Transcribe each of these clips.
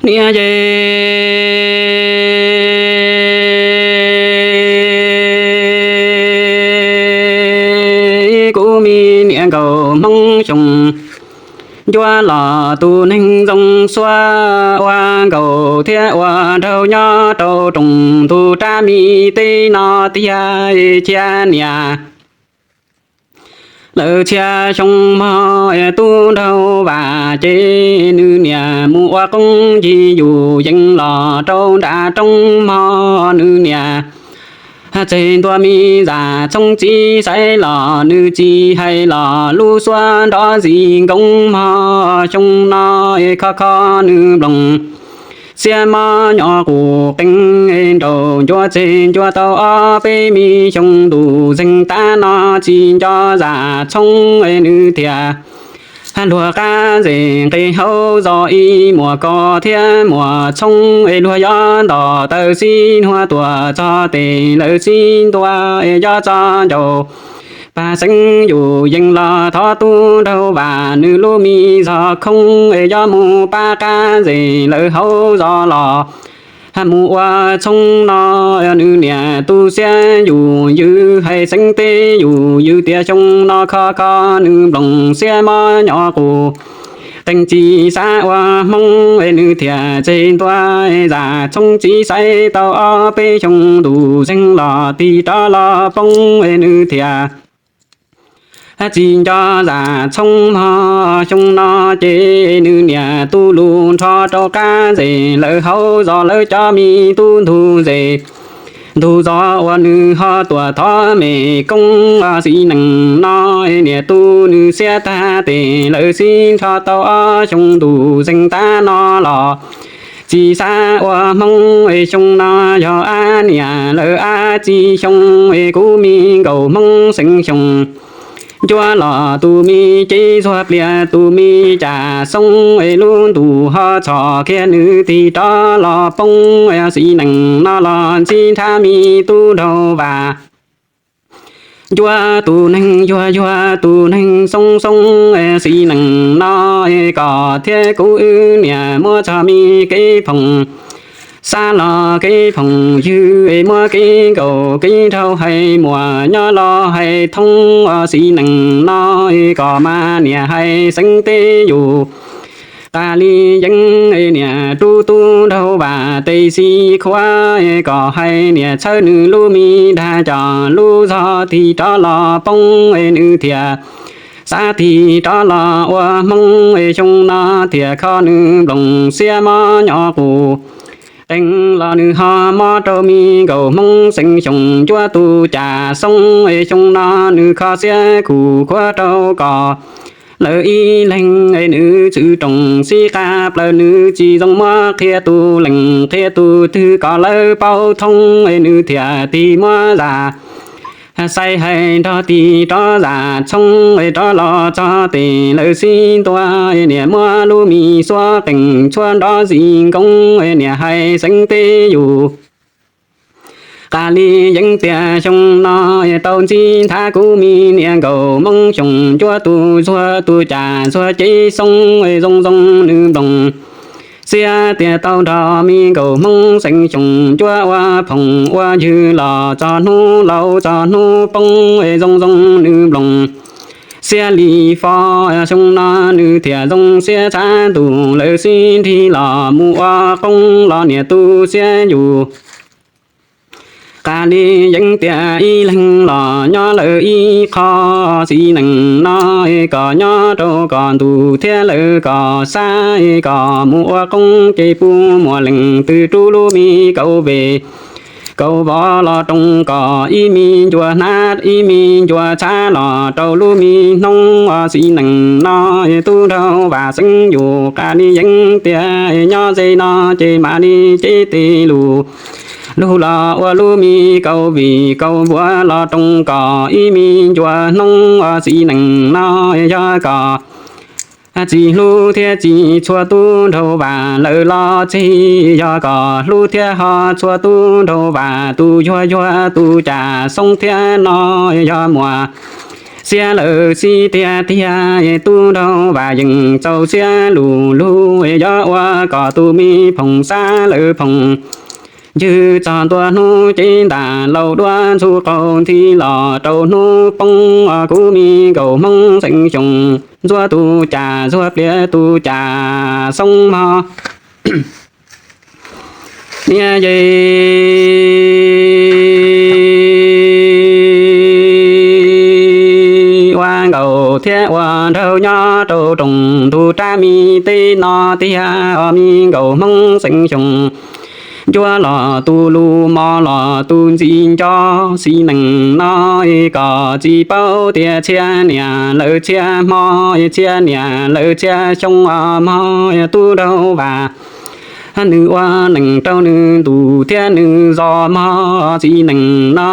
Niam ces kuv me niam nkaus Hmoob Xyooj Ncuab los tus neeg zoo xuab ua nkaus thiab ua nraug nyob rau rooj ntug rab me teb no tiag. Cia niam lawv txhiaj xyoo mog, tub nraug Vam ces nws niam mus ua qoob ncig yus yees los rau nram roob mog, nws niam txeg ntua me zam txhoov txiv saib los nws tsis hais los lub suab nrov zis nkoos mog. Xyoo no kho kho nws nploos xiab mob nyo qus qees nraum ncua txeg ncua tau ob peb me xyoo ntus zeeg tab no tsis nco zam txhoov nws thiaj luag qab zes nqes hauv zos ib muam kos thiab muam txhoov luag yob ntos taw xib hnuav tuam txog tes lawv xib ntua yob txog ncauj pag xeeb yus yees los thov tub nraug Vam nws lub me zog khoob yob mus pab qab zes lawv hauv zos los mus ua txhoov no. Nws niam tu siab yus ywv hais xeeb teb yus ywv tias xyoo no kho kho nws nploos xiab mob nyo qus qees tsis xav ua Hmoob nws thiaj txeg ntua zam txhoov txiv saib tau ob peb xyoo ntus zeeg los tig rov los poob nws thiaj tsis nco zam txhoov mog. Xyoo no ces nws niam tu lus nrho rau qab zes lawv hauv zos lawv cov me tub ntug zes ntug zos uas nws ho tuam thov me koob xis nees no niam tu nws siab tag tes lawv xib nrho tau ob xyoo ntus zeeg tab no los tsis xav ua Hmoob. Xyoo no yog ab niam lawv ab txi xyoo, kuv me nkaus Hmoob xeem Xyooj Ncuab los tus me cev zuag plias tus me cas xoob, lub ntuj ho txhom kiag nws tig rov los poob. Xis nees no los ntxib nrhab me tub nraug Vam Ncuab tus neeg yuag yuag tus neeg xoob xoob. Xis nees no kom thiab kuv wb niam muab txog me kev phoom xab los kev phoom ywg, muab kev nkaus kev nraug hais muam nyob los hais thoob. Xis nees no kom mas niam hais xeeb teb yus qas li yeeb, niam rub tub nraug Vam tes xis khuav kom hais niam txhawb nws lub me dag cos lub zog tig rov los poob, nws thiaj xav tig rov los ua Hmoob. Xyoo no thiaj kho nws nploos xiab mob nyo qus qees los nws ho mob rau me nkaus Hmoob xeem Xyooj Ncuab tus cas xoob. Xyoo no nws kho xiab khum khuav rau kom lawv ib leeg nws txwm roos xib qab plaws nws tsis zoo muab qhia tus lees qhia tus twg kom lawv paub thoob, nws thiaj tig muab zam xais hais nrog tig rov zam txhoov rov los txog tes lawv xib ntua, niam muab lub me xuab qees tshuab nrov zis nkoos, niam hais xeeb teb yus qas li yeeb tias xyoo no tau ntxib nthav kuv me niam nkaus Hmoob Xyooj Ncuab tus zuag tus cas zuag cev xoob zoo zoo nws nploos xiab tias tau nrog me nkaus Hmoob xeem Xyooj Ncuab ua phoom ua ywg los txog hnub laus txog hnub poob zoo zoo nws nploos xiab li fo. Xyoo no nws thiaj zoo siab txav ntuj lawv xib nrig los mus ua qoob los niam tu siab yus qas li yeeb tias ib leeg los nyob lawm ib qho. Xis nees no kom nyob rau kom ntuj thiab lawv kom xab kom mus ua qoob ces puag muam lees twg rub lub me kaus vej kaus vov los roos kom ib me ncua hnab ib me ncua txhab los rau lub me hnub. Xis nees no tub nraug Vam xeeb yus qas li yeeb tias nyob ze no ces mam li cev tes lus lug los ua lub me kaus vij kaus npuav los roos kom ib me ncua hnub. Xis nees no yog kom tsis hlub thiab tsis txhua tub nraug Vam lawm los txij, yog kom hlub thiab ho txhua tub nraug Vam tus yuag yuag tus cas xoob thiab no yog muam Xiab lawm xib tiag tiag, tub nraug Vam yeej txaus siab lug lug, yog ua kom tus me phoom xab lawv phoom ywg txog ntua hnub cev ntam laus duab ntxhub qaug nthi los rau hnub poob, kuv me nkaus Hmoob Xeev Xyooj ntxuav tus cas zuag pliav tus cas xoob mog. Niam yej ua nkaus thiab ua nraug nyob rau rooj ntug rab me teb no tiag, me nkaus Hmoob Xeev Xyooj ncuab los tus lus mos los tus ntxi nco. Xib neej no kom tsis paub tias txhiab niam lawv txhiab hmo, txhiab niam lawv txhiab xyoo mog, tub nraug Vam nws ua neej rau nws ntuj thiab nws zos mog. Xib neej no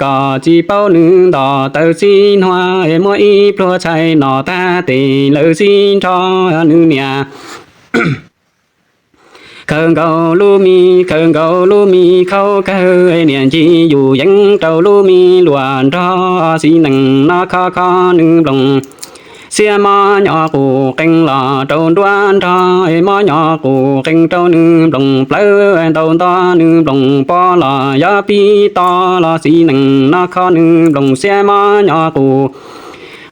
kom tsis paub nws nto taw xib hnua, muab ib pluag txhais no tag tes lawv sib nrho nws niam. Khaws nkaus lub me, khaws nkaus lub me khaub kawg, niam ncig yus yeev rau lub me luas nrog. Xib neej no kho kho nws nploos, xiab mob nyo qus qees los rau nruab nrog, mob nyo qus qees rau nws nploos plawv, ntau nto nws nploos pob los yog pib to los. Xib neej no kho nws nploos, xiab mob nyo qus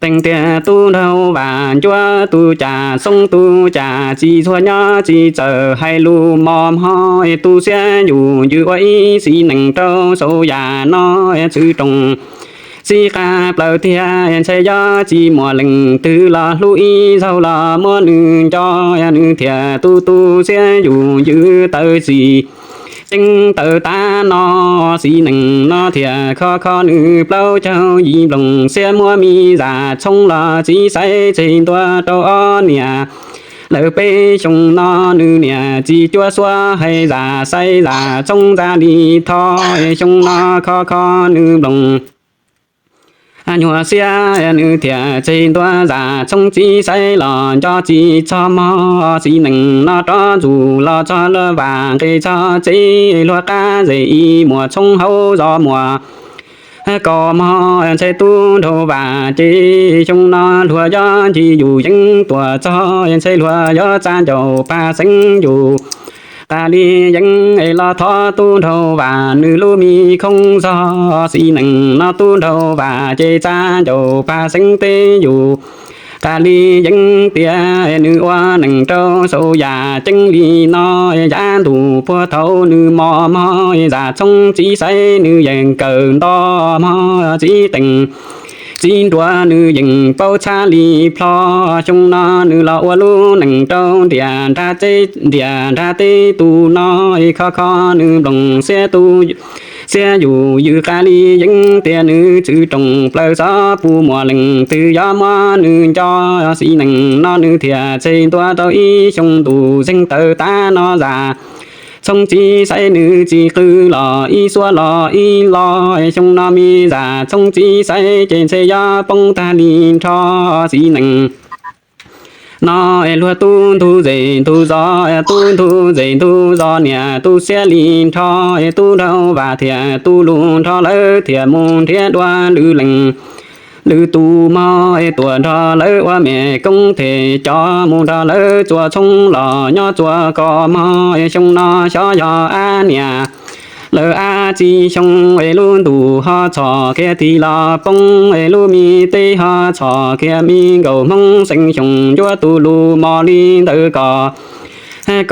qees tias tub nraug Vam ncuab tus cas xoob tus cas tsis txuag nyob tsis txawm hais lus mos mog. Tus xiab yus yws ua ib xib neej rau saum yam no txwv rooj txij qab plaws tiag, ntshe yog tsis muaj leej twg los hlub ib zaug los muab nws nco. Nws thiaj tu tu xiab yus yws taw txim ceeb taw tav no. Xib neej no thiaj kho kho nws plaub caug yim nploos, xiab muab me zam txhob los txiv xaiv tseg ntua rau ob niam. Lawv peb xyoo no nws niam txiv cuab xuab hais zam xaiv zam txhob ntxa li tho. Xyoo no kho kho nws nploos nyuag xiab, nws thiaj tseg ntua zam txhob txiv xaiv los nco tsis txog mog. Xib neej no rov ntxuj los txog lawv Vam nqes txog tsev, luag qab zes ib muam txhob hauv zos muam kos mog. Ntshe tub nraug Vam ces xyoo no luag yuav ncig yus yeev tuaj txog, ntshe luag yuav txav ncaus pag xeeb yus. Qas li yeev los thov tub nraug Vam nws lub me khoob zog. Xib neej no tub nraug Vam ces txav ncaus pag xeeb teb yus. Qas li yeev tias nws ua neej rau saum yam ceeb li no, yav ntuj puag thaum nws mos mog, zam txhob txiv xaiv nws yeej kawm nto mog, txiv qees txiv nruas nws yeej paub txhab li plho. Xyoo no nws los ua lub neej rau ntiam nram teb tus no, kho kho nws nploos xiab tu xiab yus yws. Qas li yeev tias nws txwv rooj plaws xov pus muaj leej twg yuav muab nws nco. Xib neej no nws thiaj tseg ntua tau ib xyoo ntuj zeeg taw tav no zam txhob txiv xaiv nws tsis qw los ib xuab los ib lo. Xyoo no me zam txhob txiv xaiv ces ntshe yuav poob tag li nrho. Xib neej no luag tub ntug zes ntug zos, tub ntug zes ntug zos niam tu siab li nrho. Tub nraug Vam thiaj tu lus nrho lawv thiaj mus nrhiav dua lwm leej lwm tus mog, tuaj nrog lawv ua me koob them cov, mus nrog lawv txua txhob los nyob txua kos mog. Xyoo no xyov yog ab niam lawv ab txi xyoo, lub ntuj ho txhom kiag tig los poob, lub me teb ho txhom kiag. Me nkaus Hmoob Xeev Xyooj ncuab tus lus mos li ntawd kom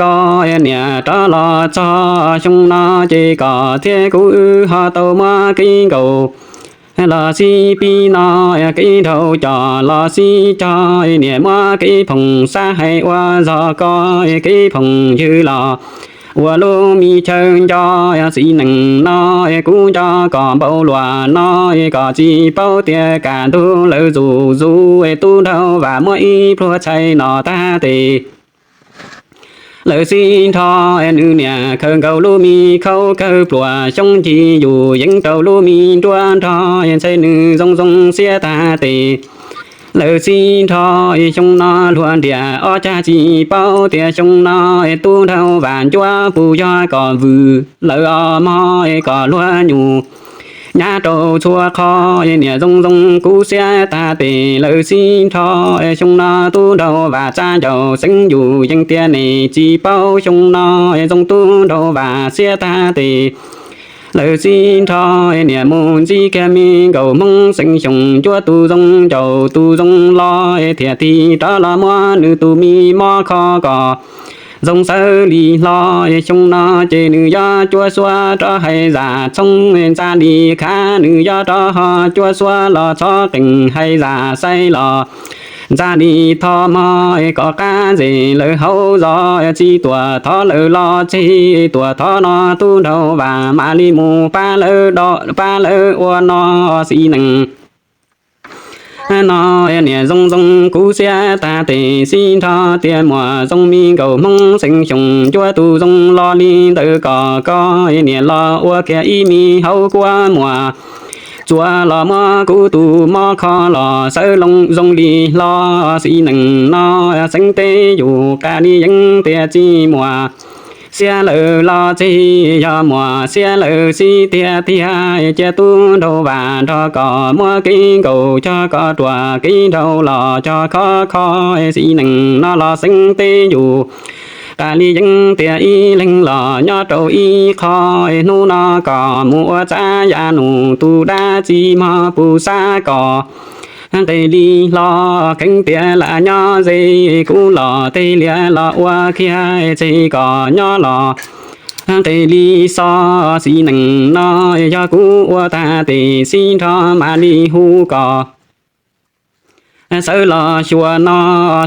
koj niam rov los txog. Xyoo no ces koj thiab kuv wb ho tau muab kev nkaus los sib pib no, kev nraug coj los sib cog, niam muab kev phoom xab hais ua zog koj, kev phoom ywg los ua lub me chaw nco. Xib neej no kuv nco koj npaum luaj no, koj tsis paub tias kaj ntug lawv zuj zus. Tub nraug Vam muab ib pluag txhais no tag tes lawv sib nrho, nws niam khaws nkaus lub me khaub kawg pluas xyoob ncig yus yeev rau lub me nruab nrog, ntshe nws zoo zoo siab tag tes lawv sib nrho. Xyoo no luag nriam ob cag tsis paub tias xyoo no tub nraug Vam ncuab puas yog kom vwm lawv os mog, kom luag nyuj nyab rau txhua qhov, niam zoo zoo kub siab tag tes lawv sib nrho. Xyoo no tub nraug Vam txaj ncaus xeeb yus yeej tias nej tsis paub, xyoo no zoo tub nraug Vam siab tag tes lawv sib nrho. Niam mus ntsib kiag me nkauj Hmoob xeem Xyooj, cuab tus zoo ncaus tus zoo los, thiaj tig rov los muab nws tus me mob kho kom zoo xawv li hlo. Xyoo no ces nws yuav cuab suab rov hais zam txhoov, ntxa li khav nws yuav rov ho cuab suab los txhob qees, hais zam xaiv los ntxa li tho mog, kom qab ntsej lawv hauv zos, txiv tuam thov lawv los tseg, tuam thov no tub nraug Vam mam li mus pab lawv do, pab lawv ua no. Xib neej no niam zoo zoo kub siab tag tes sib nrho tias muam zoo, me nkauj Hmoob xeem Xyooj cuab tus zoo los li ntawd kom koj niam los ua kiag ib me hauv kuab muam, txuas los muab kuv tus mob kho los xawv loo zoo li hlo. Xib neej no xeeb teb yus qas li yeeb tias tsis muaj siab lawm los tseg, yog muaj siab lawm xib tiag tiag, cia tub nraug Vam nrog koj muab kev nkaus cog, koj ruam kev nraug los cog khov kho. Xib neej no los xeeb teb yus qas li yeeb tias ib leeg los nyob rau ib qho, hnub no koj mus ua txav yam nus tus dab tsi mog, puas xav kom nqes li hlo, kheev tias lam nyob ze, kuv los tej liaj los ua kiag, tseg kom nyob los nqes li xo. Xib neej no yog kuv ua tag tes sib nrho mam li hu koj sawv los xyuas no.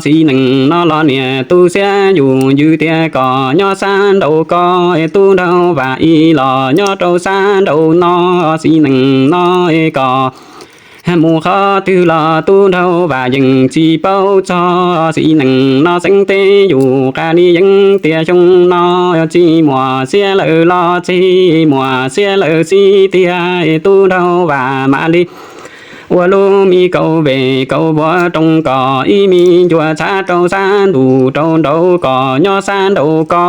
Xib neej no los niam tu siab yus yws tias kom nyob sab nraud ko, tub nraug Vam ib los nyob rau sab nraud no. Xib neej no kom mus qhov twg los tub nraug Vam yeej tsis paub txog. Xib neej no xeeb teb yus qas li yeeb tias xyoo no tsis muaj siab lawm los tseg, muaj siab lawm xib tiag, tub nraug Vam mam li ua lub me kaum vej kaum vuag rooj kom ib me ncua txhav rau sab ntuj rau nraud, kom nyob sab nraud ko,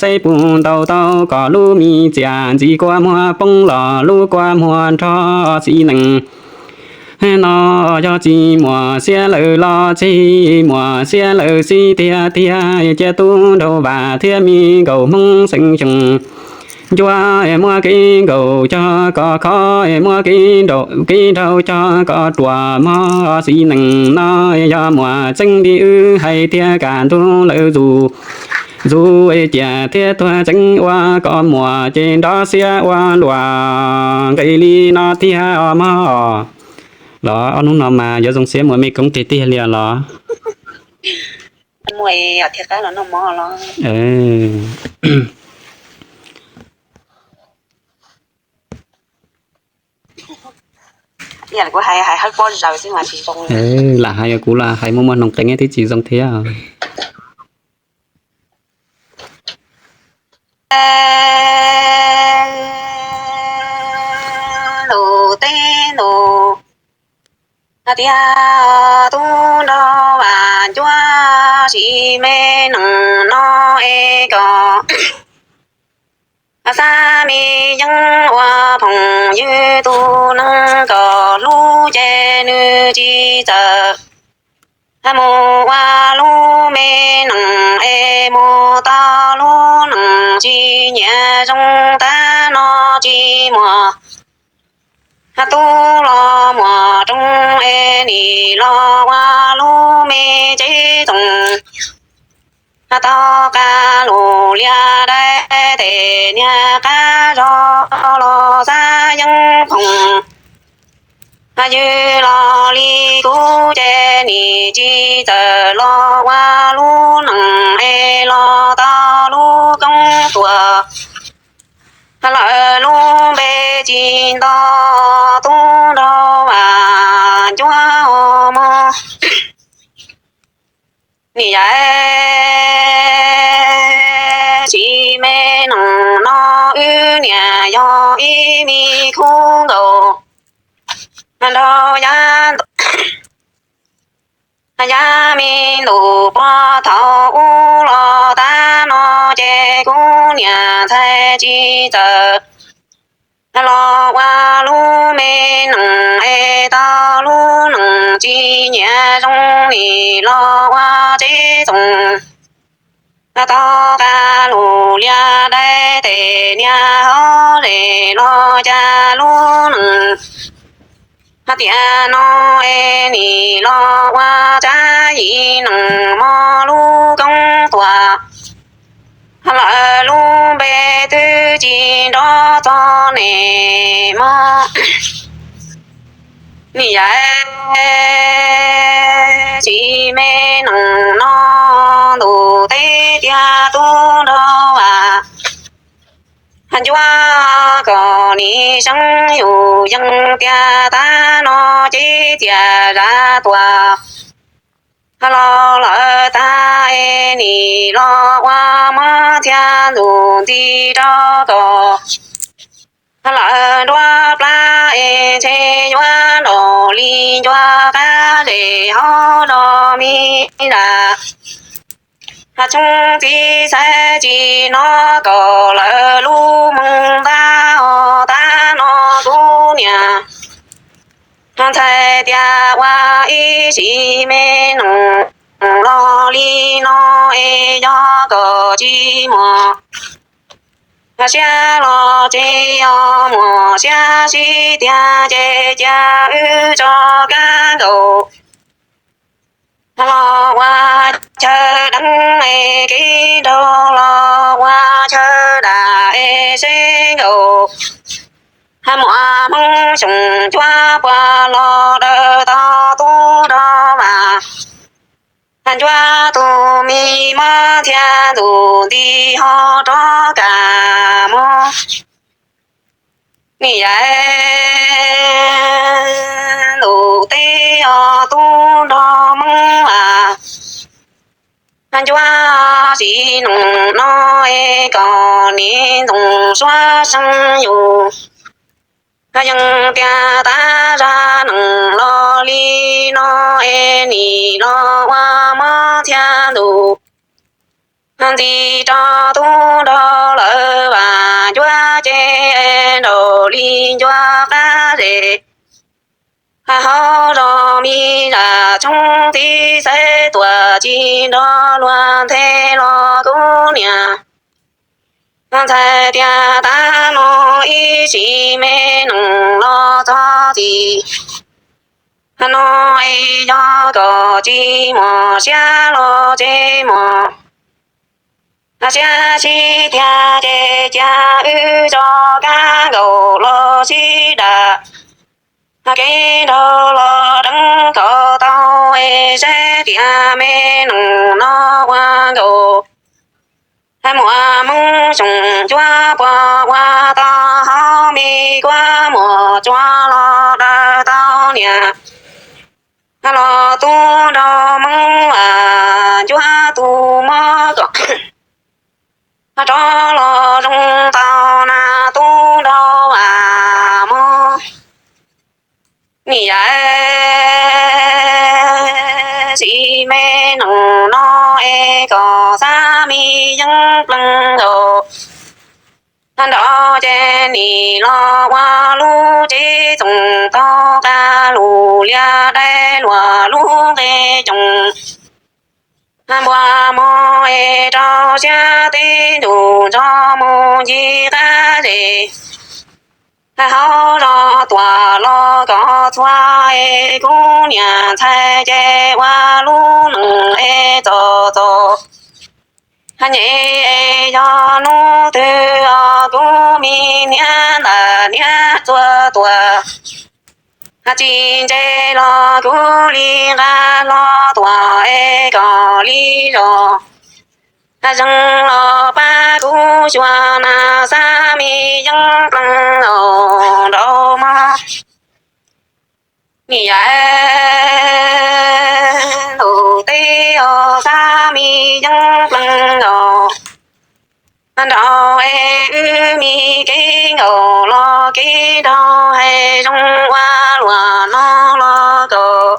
saib puas ntaus tau kom lub me txiaj ntxim kua muag poob los lub kua muag nrog. Xib neej no yog tsis muaj siab lawm los tseg, muaj siab lawm xib tiag tiag, cia tub nraug Vam thiab me nkauj Hmoob xeem Xyooj ncua, muab kev nkaus cog kom khov, muab kev nraug, kev nraug cog kom ruam mog. Xib neej no yog muaj tseeb li wb hais tiag, kaj ntug lawm zus, zus ciaj thiab tuag tseeb, ua kom muaj ces nrov xiab ua luaj nqis li no tiag os mog. Los ob hnub no mas yuav zoo siab muaj mej koob tiag tiag li os los. Lam hais kuv los hais muaj muaj noog qees twb tsis zoo thiab. Lus teb nus tias tub nraug Vam Ncuab, sim me neej no es kom xab me yeeb ua phooj ywg tus neeg kom hlub ces nws tsis txawm mus ua lub me neej es mus tau lub neej tsis nyiam zoo tag no tsis muaj tub los muaj rooj es nim los ua lub me tsev txoos tau qab lus liaj dai tes niag qab zog los xab yeeb phooj ywg los li kuv ces nim tsis txawm los ua lub neej es los tau lub koob tuam lawm lub npe tsis nto tub nraug Vam Ncuab mog. Nim yav sim me neej no wb niam yog ib me khub nkaus nraug yav, yav me ntuj puag thaum ub los tag no ces kuv niam ntxhais tsis txawm Los ua lub me nees es tau lub nees tsis nyiam zoo, nim los ua tsev txoos. Tau qab lus liaj dai tes niaj hauv zes los cas lub nees hais tias no es nim los ua tsab yim nees mos lub koob tuag. Lawv lub npe twb tsis nrov txog nem mog. Nim yaim tsis me nees no ntuj teb tiag tub nrog vas. Ncuab kom nim seeb yus yees tiag tab no ces txias zam tuag. Los lawm tag es nim los ua mob thiab ntuj nti rau kom lawm nruab plab es ntshe yuav nraum li ncua qab zes hauv zos mi zam. Tsoom txiv xaiv tsis hnov kom lawv lub moos ntab ho tab no kuv niam ntxhais tias ua ib sim me nees los li no es yog kom tsis muaj siab los tsis yog muaj siab sib tiag ces cia wb tso kab nkaus los ua chaw deev es kev nraug los ua chaw dam es seb nkaus muaj hmoo xyoo cuab puas los daws tau tub nrog vas. Ncuab tus me mob thiab ntuj nti ho rov kam mog. Nim yaim ntuj teb ho tub nrog hmoo vas. Ncuab sim nees no es kom nim ntxoov suab seej yus yees tiag tab zaj nees los li no es nim los ua mob thiab ntuj nti rau tub nrog lawv vas. Ncuab ces nraum li ncua qab zes hauv zos mi zam. Tsoom txiv xaiv tuaj tsis nrog luag nthe los kuv niam ntxhais tias tab no ib sim me nees los txog txim no es yog kom tsis muaj siab los tsis muaj siab sib tiag ces cia wb tso kab nkaus los sib dam. Kev nraug los deev kom tau es saib tias me nees no ua nkaus muaj hmoo xyoo cuab puas ua tau hauv me kuab muaj tsuas los daws tau niam los tub nrog hmoo vas. Ncuab tus mob kom rov los zoo tau na tub nrog vas mog. Nim yaim sim me nees no es kom xab me yeeb plees nkaus nraud ces nim los ua lub tsev txoos tau qab lus liaj dai luag lub nqe coos npua mog es rau siab teb ntuj nrog mus ncig qab zes hauv zos tuaj los kom txhua es kuv niam ntxhais ces ua lub nees es txom txom nyem es yog hnub twg os kuv me niam ntxhais niam txhua tuaj tsis ntse los kuv li nqa hlo tuaj es kom li zos zeeg los pab kuv xyuas na xab me yeeb plees nkaus nraud mog. Nim yaim ntuj teb os xab me yeeb plees nkaus nraud es wb me kev nkaus los kev nraug hais zoo ua luaj no los kom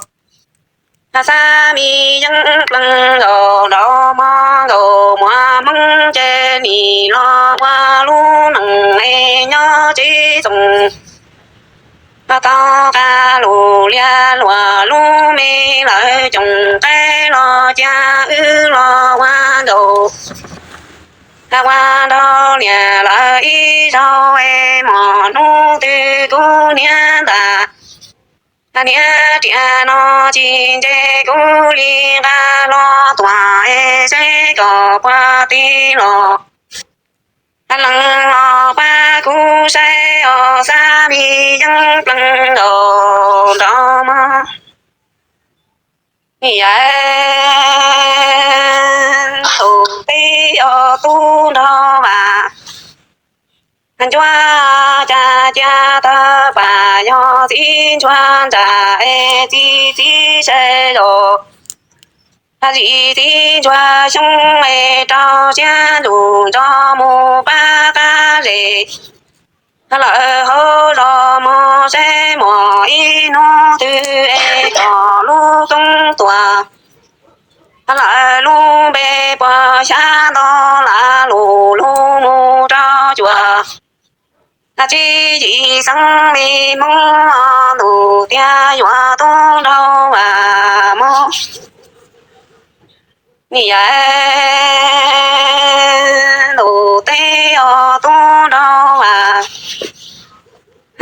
xab me yeeb plees nkaus nraud mog. Nkaus muaj hmoo ces mis los ua lub nees es nyob tsev txoos. Tau qab lus liab luag lub me lawv coom qaib los cia wb los ua nkaus. Ua nrog niam lawv ib zaug es mos hnub twg kuv niam ntag. Niam riam no tsis ntse kuv li nqa hlo tuaj es seb kom puag tid los. Leej los pab kuv saib os, xab mi yeeb plees nkaus nrov mog. Yawm tus teb os tub nrog vam, ncuab cas cia tawg pam yog txiv ntsuag ntsa es txiv txiv sai zos. Zim txiv ntsuag xyoob es rau siab ntuj nrog mus pab qab zes. Lawv hauv zos mog saib mos ib hnub twg es kom lub koob tuag. Lawv lub npe puas xyab nto lam lus lug mus rau cuam. Tsib yim xeev li Hmoob ntuj tiag yuav tub nraug vam mog. Niam ntuj teb os tub nraug vam,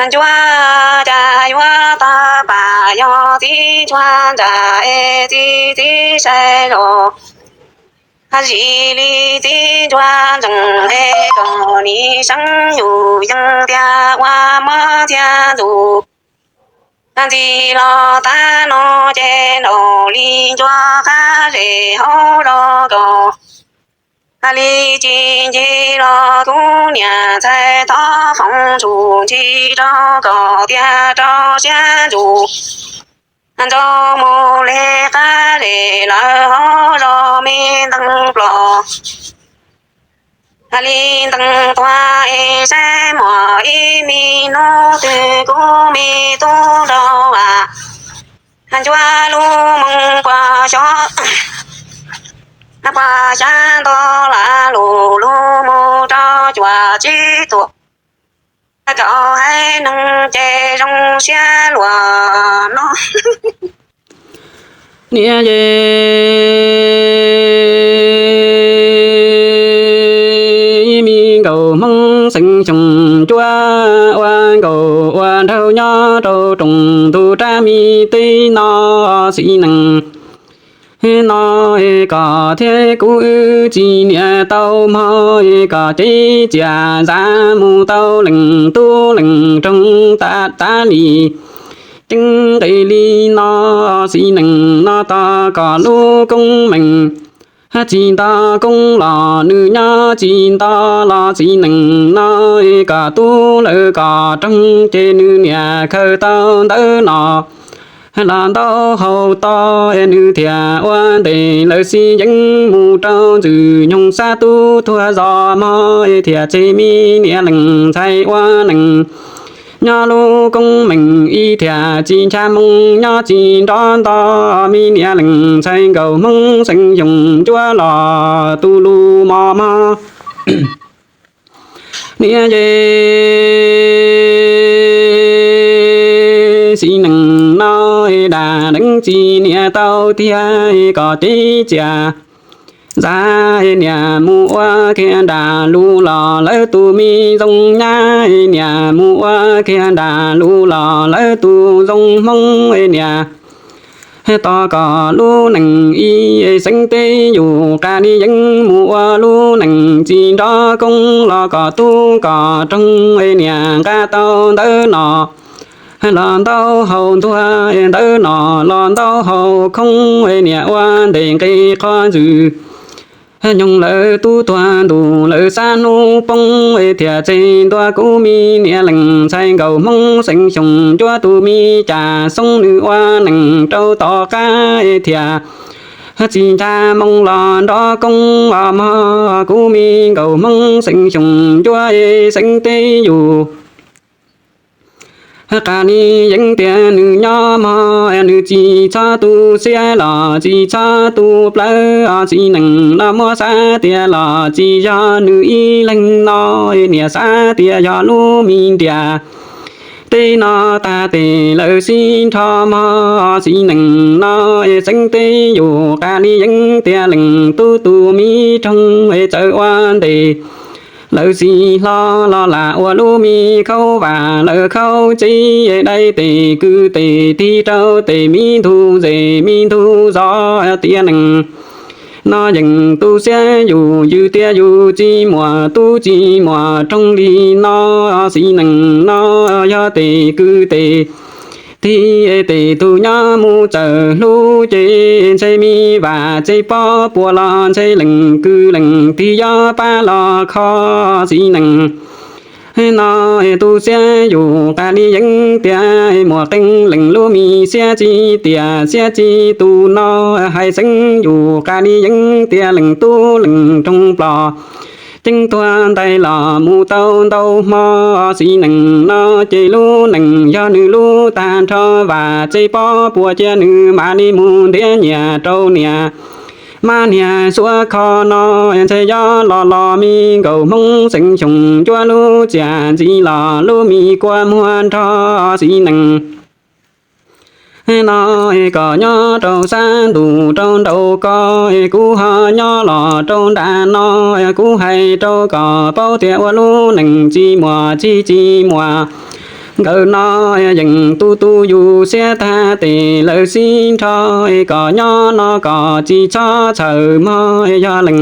ncuab cas yuav tawg pam yog txiv ntsuag ntsa es txiv txiv sai zos. Zim li txiv ntsuag ntsees es kom nim seeb yus yees tiag ua mob thiab ntuj. Ntxim los tag no ces nraum li ncua qab zes hauv zos kom li tsis ncig los kuv niam ntxhais thov foom tsum ntsis rau kom tiag rau siab ntsum. Nrau mus li qab zes lawv hauv zos me ntees plos. Li ntees tuag es saib mos ib me hnub twg kuv me tub nraug vam, ncuab lub moo puas xyov, puas xyab nto lam lus lug mus rau cuam tsib tuam. Kaum haiv neeg ces zoo siab luag no. Niam yej, me nkauj Hmoob xeem Xyooj Ncuab ua nkauj ua nraug nyob rau rooj ntug rab me teb no xwb neej no, kom thiab kuv wb txiv niam tau mog, kom cev txias ntxav mus tau leej tub leej roog tas tas li. Ceeb nqe li no xwb neej no tos kom lub koob meej tsis nto koob los nws nyob tsis nto los xwb neej no, kom tub lawm kom roog ces nws niam khaws tau ntawv no los ntau hau to, nws thiaj ua ntes lawv xib yeeb mus rau ntxwg nyoog xab tub tuag zos mog, thiaj tseg me niam leej ntxhais ua neej nyob lub koob meej ib thiaj tsis ncha moo nyob tsis nrov nto. Me niam leej ntxhais nkauj Hmoob xeem Xyooj Ncuab los tu lus mos mog. Niam yej, xwb neej no dam deev txiv niam tau tiag, kom cev txias ntxav niam mus ua kiag nram lus los lawv tus me zoo nyab, niam mus ua kiag nram lus los lawv tus zoo Hmoob niam. Tos kom lub neej ib xeeb teb yus qab li yeeb mus ua lub neej tsis nrov koob los kom tub kom roog niam nqa tau ntawv no los ntau hau ntuag, ntawv no los ntau hau khoob, niam ua ntes nqe qhov ntswg nyoog lawv tub tuag ntuj lawv xab hnub poob, thiaj tseg ntua kuv me niam leej ntxhais nkauj Hmoob xeem Xyooj Ncuab tus me cas xoob nws ua neej rau tom qab, thiaj tsis ncha moo los nrov koob os mog. Kuv me nkauj Hmoob xeem Xyooj Ncuab xeeb teb yus Qas li yeeb tias nws nyob mog, nws tsis txhob tu xiab los tsis txhob tu plawv, txiv nees no muab xav tias los tsis yog nws ib leeg no, niam xav tias yog lub me ntiaj teb no tag tes lawv sib nrho mog. Txiv nees no xeeb teb yus qas li yeeb tias leej tub tus me roog txawm ua ntes lawv txiv hlob los lam ua lub me khaub vam lawv khaub txeb dai tes kwv tes tig rau tes me ntug zes me ntug zos tias nees no yeej tu siab yus yws tias yus tsis muaj tub tsis muaj roog li no. Txiv nees no yog tes kwv tes tig tes tus nyob mus txawm hlub ces ntshe me vam txej pob puas los ntshe leej kwv leej tig yog pab los kho. Txiv nees no tu siab yus qas li yeeb tias muaj qee leej lub me siab tsis tiam siab tsis tus no hais xeeb yus qas li yeeb tias leej tub leej roog plos ceeb tuag ntais los mus tau ntau hmo. Txiv nees no ces lub neej yog nws lub tag nrho vam txej pob puas cia nws mam li mus ntiav nyiaj rau niam mab niag xuab kho no ntshe yog los los me nkaus Hmoob xeem Xyooj Ncuab lub txiaj ntsim los lub me kua muag nrog txiv nees no kom nyob rau sab ntuj rau nraud ko, kuv ho nyob los rau nram no, kuv hais rau kom paub tias ua lub neej tsis muaj txij tsis muaj nkawm no yeej tu tu yus siab tag tes lawv sib nrho kom nyob no kom tsis txhob txhawj mog. Yog leej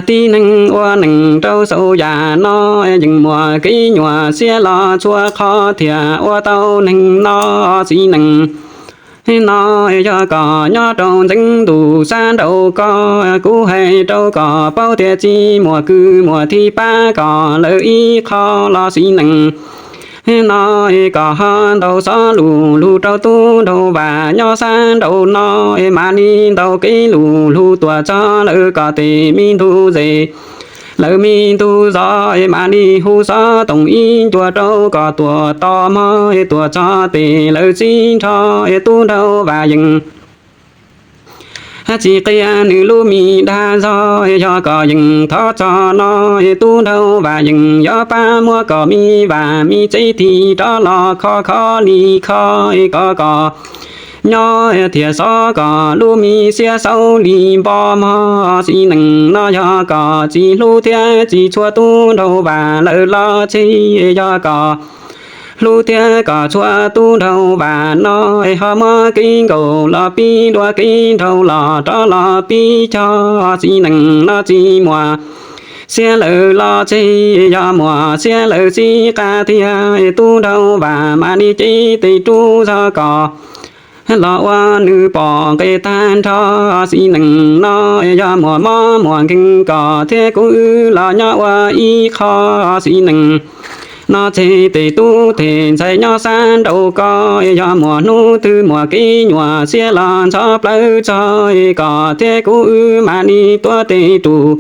tib neeg ua neej rau saum yam no yeej muaj kev nyuaj siab los txhua qhov thiaj ua tau neeg no. Txiv nees no yog kom nyob rau ntxeev ntuj sab nraud ko, kuv hais rau kom paub tias tsis muaj kwv muaj tij pab kom lawv ib qho los txiv nees no kom ho ntaus xov lus lug rau tub nraug Vam nyob sab nraud no, mam li ntaus kev lus lug tuaj txog lawv kom tes me ntug zes, lawv me ntug zos, mam li hu xov toom ib ncua rau kom tuaj tos mog. Tuaj txog tes lawv sib nrho, tub nraug Vam yeej tsis qia nws lub me dag zog, yog kom yeej thov txog no, tub nraug Vam yeej yuav pab muab kom me Vam me tsev tig rov los kho kho li kho, kom kom nyob thiaj xov kom lub me siab xauj li npo mog. Txiv nees no yog kom tsis hlub thiab tsis tshua tub nraug Vam lawv los tseg, yog kom hlub thiab kom tshua tub nraug Vam no, ho muab kev nkaus los pib dua kev nraug los rov los pib cog. Txiv nees no tsis muaj siab lawv los tseg, yog muaj siab lawv sib qab thiab, tub nraug Vam mam li cev tes rub zog kom los ua nws pom nqe tag nrho. Txiv nees no yog muaj mob muaj nkeeg kom thiab kuv wb los nyob ua ib qho. Txiv nees no tseg tes tub tes ntxhais nyob sab nraud ko, yog muaj hnub twg muaj kev nyuaj siab los ntxhov plawv txog kom thiab kuv wb mam li tuav tes rus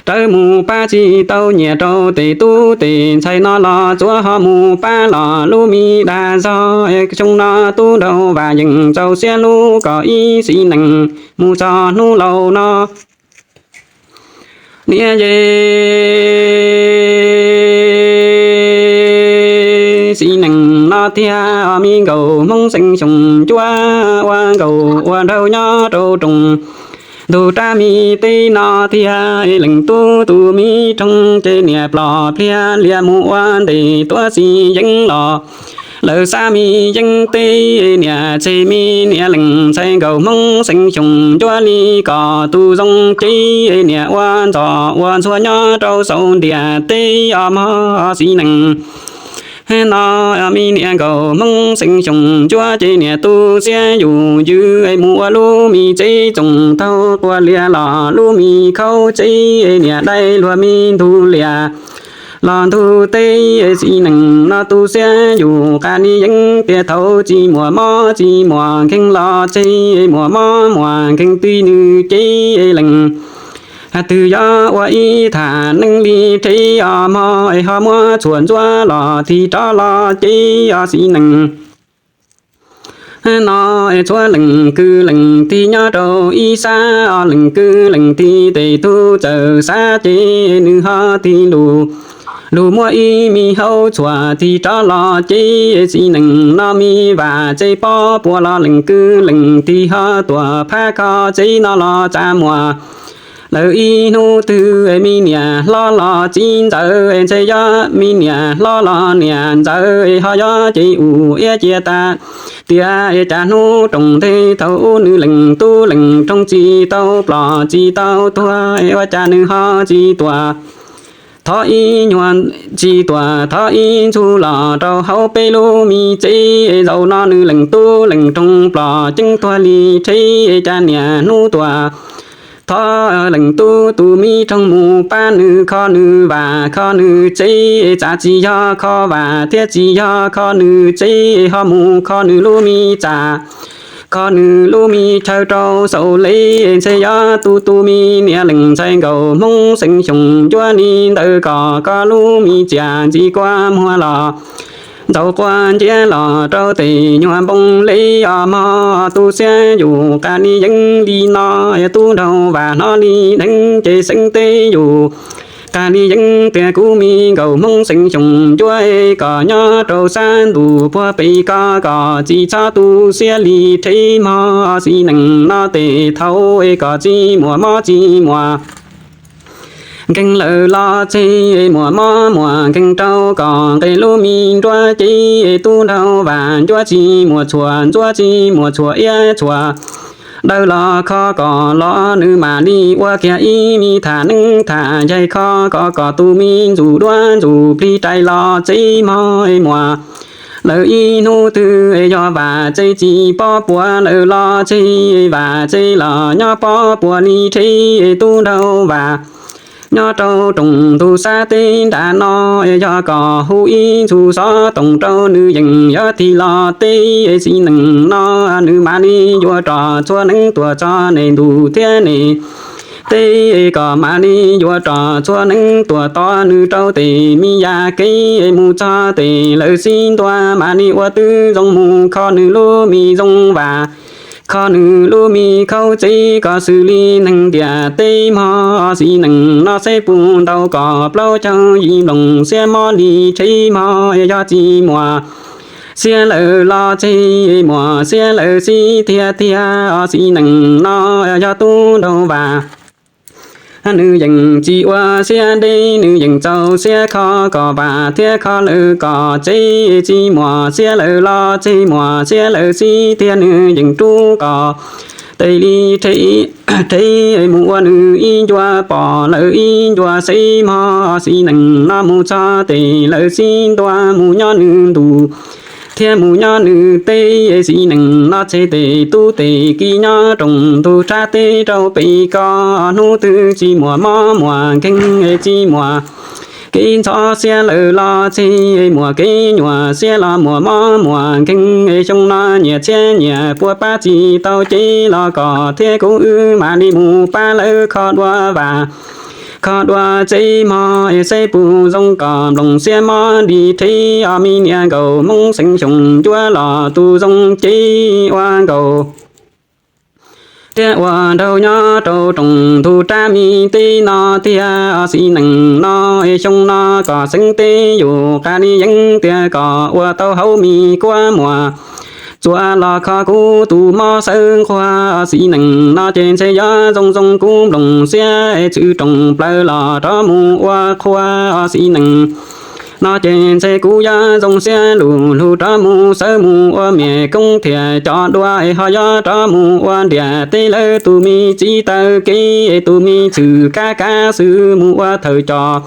rawv mus pab tsis tau nyiaj rau tes tub tes ntxhais no los tsuav ho mus pab los lub me dag zog. Xyoo no tub nraug Vam yeej txaus siab hlub kom ib txiv nees mus txog hnub laus no. Niam yej, txiv nees no tiag, me nkauj Hmoob xeem Xyooj Ncuab ua nkauj ua nraug nyob rau rooj ntug rab me teb no tiag. Leej tub tus me roog ces niam ploj pliag lias mus ua ntej tuav txiv yeeb los lawv xab me yeeb teb. Niam tseg me niam leej ntxhais nkauj Hmoob xeem Xyooj Ncuab li kom tus zoo cev. Niam ua ntxhov ua ntxhua nyob rau saum ntiaj teb os mog. Txiv nees no me niam nkauj Hmoob xeem Xyooj Ncuab ces niam tu siab yus yws mus ua lub me tsev tsoom taug quas lias los lub me khaub tsev. Niam dai luag me ntug lias los ntug teb. Txiv nees no tu siab yus qas li yeeb tias thaum tsis muaj mob tsis muaj nkeeg los tseg, muaj mob muaj nkeeg twb nws cev leej Twg yog ua ib tham neeb li rhe os mog, es ho muab txhuam ntxuav los tig rov los ces os xib neej no, es txhua leej kwv leej tij nyob rau ib sab os, leej kwv leej tij tes tub txawm xav ces nws ho tig lug, lug muab ib me hau txhuam tig rov los ces xib neej no me vam txej pob puas los leej kwv leej tij ho tuam phab kho txeb no los txav muas lawm ib hnub twg me niam hlob los txiv ntxawm, ntshe yog me niam hlob los niam ntxawm ho yog ces ua iab cia tas tias cas hnub roos ntej thaum ub nws leej tub leej roog tsis tau plom tsis tau tuag, ua cas nws ho tsis tuam thov ib nyuag, tsis tuam thov ib ntxhub los rau hauv peb lub me tsev. Zaum no nws leej tub leej roog plom ceeb tuag li rhe, cas niaj hnub tuam thov leej tub tus me roog mus pab nws kho nws vam kho nws tsev, txawm tsis yog kho vam thiab tsis yog kho nws tsev, ho mus kho nws lub me txaj, kho nws lub me chaw rau saum le. Ntshe yog tus tus me niam leej ntxhais nkaus Hmoob Xeeb Xyooj Ncuab li ntawd kom koj lub me txiaj ntxim kua muag los ntxaus quav nciab los rau tes nyuag npoo le os mog. Tu siab yus qas li yeeb li no, tub nraug vam hnov li dheev ces xeeb teb yus qas li yeeb tias kuv me nkaus Hmoob Xeeb Xyooj Ncuab, kom nyob rau sab ntuj puag pem ko kom tsis txhob tu siab li rhe mog. Xib neej no tes thaum kom tsis muaj mob tsis muaj nkeeg lawm los tseg, muaj mob muaj nkeeg rau kom nqes lub me nruab cev. Tub nraug vam ncuab tsis muaj txhuam ntxuav tsis muaj txhuam iab txhuam daws los kho kom los nws mam li ua kiag ib me tham neeb tham yaig kho kom kom tus me ntxuj duab ntxuj plig rais los txeb mog. Muaj lawm ib hnub twg yog vam txej tsis pob puas lawm los tseg, vam txej los nyob pob puas li rhe. Tub nraug vam nyob rau rooj ntug sab teb nram no, yog kom hu ib ntxhub xov tooj rau nws yeej yuav tig los teb. Xib neej no nws mam li yuav rov txhua neeb tuaj txog nej ntuj thiab nej teb, kom mam li yuav rov txhua neeb tuaj tos nws rau tes me yam kev. Mus txog tes lawv sib ntua mam li ua tib zoo mus kho nws lub me zoo vam, kho nws lub me khaub txeb kom xws li neeg ntiaj teb mog. Xib neej no xeb puag ntau kom plaub caug yim nplooj xiab mob li rhe mog. Yog tsis muaj xiab lawm los tseg, muaj xiab lawm xib thiaj tiag. Xib neej no yog tub nraug vam nws yeej tsis ua siab deb, nws yeej txaus siab kho kom vam thiab kho lawm kom tsev. Tsis muaj xiab lawm los tseg, muaj xiab lawm xib thiab nws yeej rub kom tes li rhe, rhe mus ua nws ib ncua pom lawm ib ncua xeb mog. Xib neej no mus txog tes lawv sib ntua mus nyob nws ntuj thiab mus nyob nws teb. Xib neej no tseg tes tub tes kiv nyob rooj ntug rab teb rau pem ko, hnub twg tsis muaj mob muaj nkeeg, tsis muaj kev ntxhov siab lawm los tseg, muaj kev nyuaj siab los muaj mob muaj nkeeg. Xyoo no nyias txhiab nyias puas pab tsis tau ces los kom thiab kuv wb mam li mus pab lawv kho dua vam, kho dua tsev mog. Xeb puag zoo kom nplooj xiab mob li rhe os, me niam nkaus Hmoob Xeeb Xyooj Ncuab los tus zoo ces ua nkaus thiab ua nraug nyob rau rooj ntug rab me teb no tiag. Xib neej no xyoo no kom xeeb teb yus qas li yeeb tias kom ua tau hauv me kuab muag txuas los kho kuv tus mob sawv nqhuas. Xib neej no ces ntshe yog zoo zoo kuv nplooj xiab txwv rooj plaws los rov mus ua qhua. Xib neej no ces ntshe kuv yog zoo siab lug lug rov mus sawv mus ua me koob thiaj cov dua, ho yog rov mus ua ntiaj teb lawv tus me txiv taw kev, tus me txwm kav kav xwb mus ua thawj coj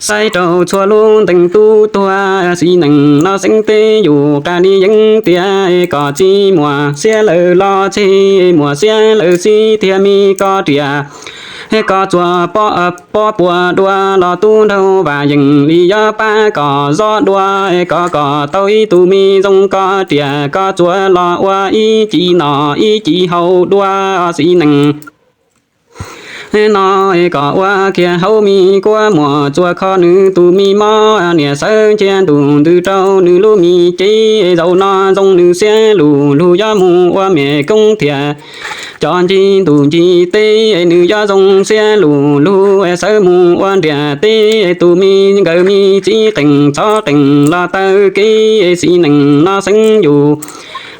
saib rau txhua lub ntees tub tuag. Xib neej no xeeb teb yus qas li yeeb tias kom tsis muaj xiab lawm los tseg, muaj xiab lawm xib thiaj me koj riam, koj txuas pob puas dua los tub nraug vam yeej li yog pab kom zov dua, kom kom tau ib tug me zoo koj riam koj txuas los ua ib ci noj ib ci haus dua. Xib neej No kom ua kiag hauv mi kuab muam txua kho nws tus mi mob, niam sawv nrhiav ntuj ntws rau nws lub mi cev. Zaum no zoo nws xiab lus lug yuav mus ua mem koob thiab cov ncig ntuj ncig teb, nws yuav zoo xiab lus lug sawv mus ua ntiaj teb. Tus me nkawd me txiv qeej txhob qeej los taw kev, xib neej no xeeb yus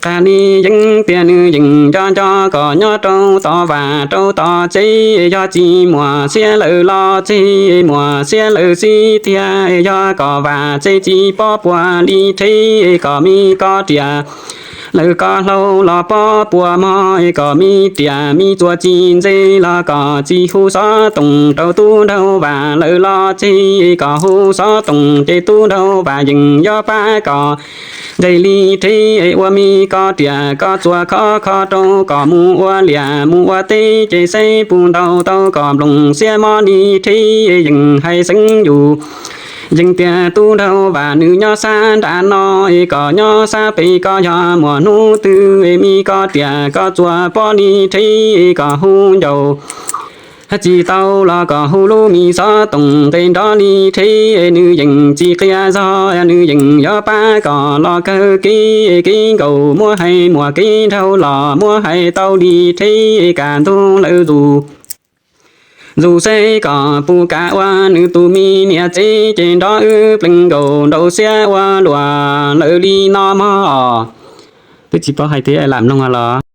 qas li yeeb tias nws yeej nco nco kom nyob rau tom vaj rau tom tsev. Yog tsis muaj xiab lawm los txij muaj xiab lawm xib thiab, yog kom vaj tsev tsis pom puas li rhe, kom me koj riam lawm koj hlau los pom puas mog, kom me riam me txuas tsis ntse los kom tsis hu xov tooj rau tub nraug vaj lawm los txij, kom hu xov tooj ces tub nraug vaj yeej yuav pab kom ntse li rhe. Ua me koj riam koj txuas khov kho rau kom mus ua liaj mus ua teb, ces saib puas ntaus tau kom nplooj xiab mob li rhe. Yeej hais xeeb yus yeej tias tub nraug vaj nws nyob sab nram no, kom nyob sab pem koj, yog muaj hnub twg me koj riam koj txuas pom li rhe, kom hu ncauj tsis tau los kom hu lub mi xov tooj nqe nrov li rhe. Nws yeej tsis qhia zog, nws yeej yuav pab kom los kawg kev. Kev nkaus muab hais muaj, kev nraug los muab hais tau li rhe. Kaj ntug lawm zus, zus saib kom puas kam ua nws tus me niam tsev, ces nrov wb plees nkaus nraus xiab ua luaj lawm li no mog. Twb tsis paub hais tias lam mloog los.